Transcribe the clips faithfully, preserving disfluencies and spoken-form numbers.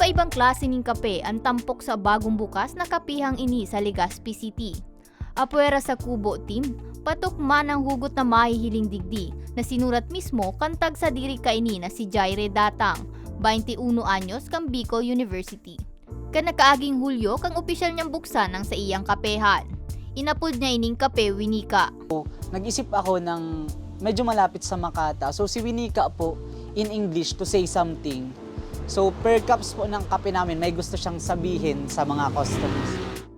Kaibang klase nin kape an tampok sa bagong bukas na kapehang ini sa Legazpi City. Apwera sa kubo, team, patok man ang hugot na mahihiling digdi na sinurat mismo kan tagsadiri kaini na si Jaire Datang, bainti uno anyos, kan Bicol University. Kan nakaaging Hulyo kan opisyal niyang buksan ang saiyang kapehan. Inapod niya ining Kape Winika. Nag-isip ako ng medyo malapit sa Makata. So si Winika po, in English, to say something. So per cups po ng kape namin, may gusto siyang sabihin sa mga customers.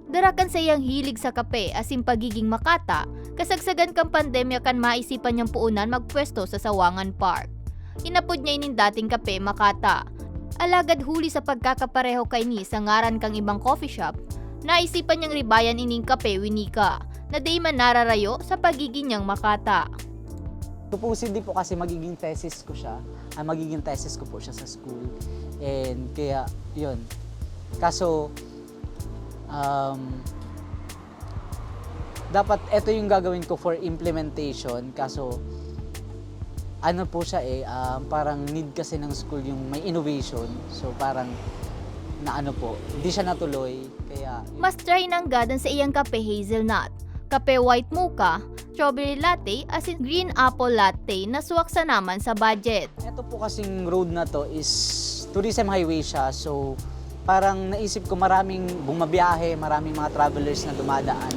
Dara kan saiyang hilig sa kape asin pagiging makata, kasagsagan kan pandemya kan maisipan niyang puonan magpwesto sa Sawangan Park. Inapod niya ining dating kape Makata. Alagad huli sa pagkakapareho kaini sa ngaran kan ibang coffee shop, naisipan niyang ribayan ining Kape Winika, na dai man nararayo sa pagiging niyang makata. Supposedly po kasi magiging thesis ko siya, ay magiging thesis ko po siya sa school. And kaya, yun. Kaso, um, dapat ito yung gagawin ko for implementation. Kaso, ano po siya eh, um, parang need kasi ng school yung may innovation. So parang na ano po, hindi siya natuloy. Kaya, Mas try nanggad an saiyang kape hazelnut, kape white mocha, strawberry latte asin green apple latte na swak sana man sa budget. Ito po kasing road na to is tourism highway siya. So parang naisip ko maraming bumabiyahe, maraming mga travelers na dumadaan.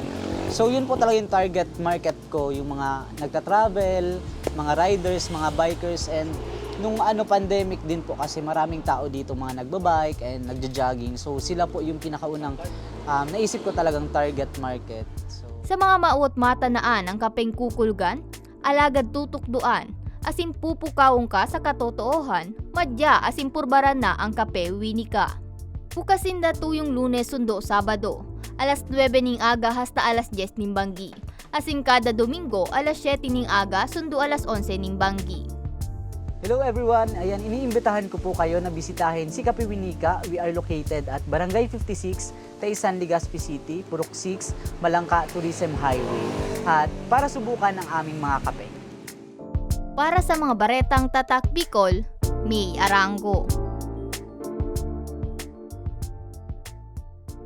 So yun po talaga yung target market ko, yung mga nagta-travel, mga riders, mga bikers, and nung ano pandemic din po kasi maraming tao dito, mga nagba-bike and nagja-jogging. So sila po yung pinakaunang um, naisip ko talagang target market. So Sa mga mawot matanaan ang kapeng kukulgan, alagad tutukdoan, asin pupukawon ka sa katotoohan, madya asin purbaran na ang kape Winika. Bukas sinda tuyong Lunes sundo Sabado, alas nuebe ning aga hasta alas dyes nin banggi, asin kada Domingo alas syete ning aga sundo alas onse ning banggi. Hello everyone! Ayan, iniimbitahan ko po kayo na bisitahin si Kape Winika. We are located at Barangay fifty-six, Taysan, Legazpi City, Purok six, Malangka Tourism Highway. At para subukan ang aming mga kape. Para sa mga baretang Tatak Bicol, May Arango.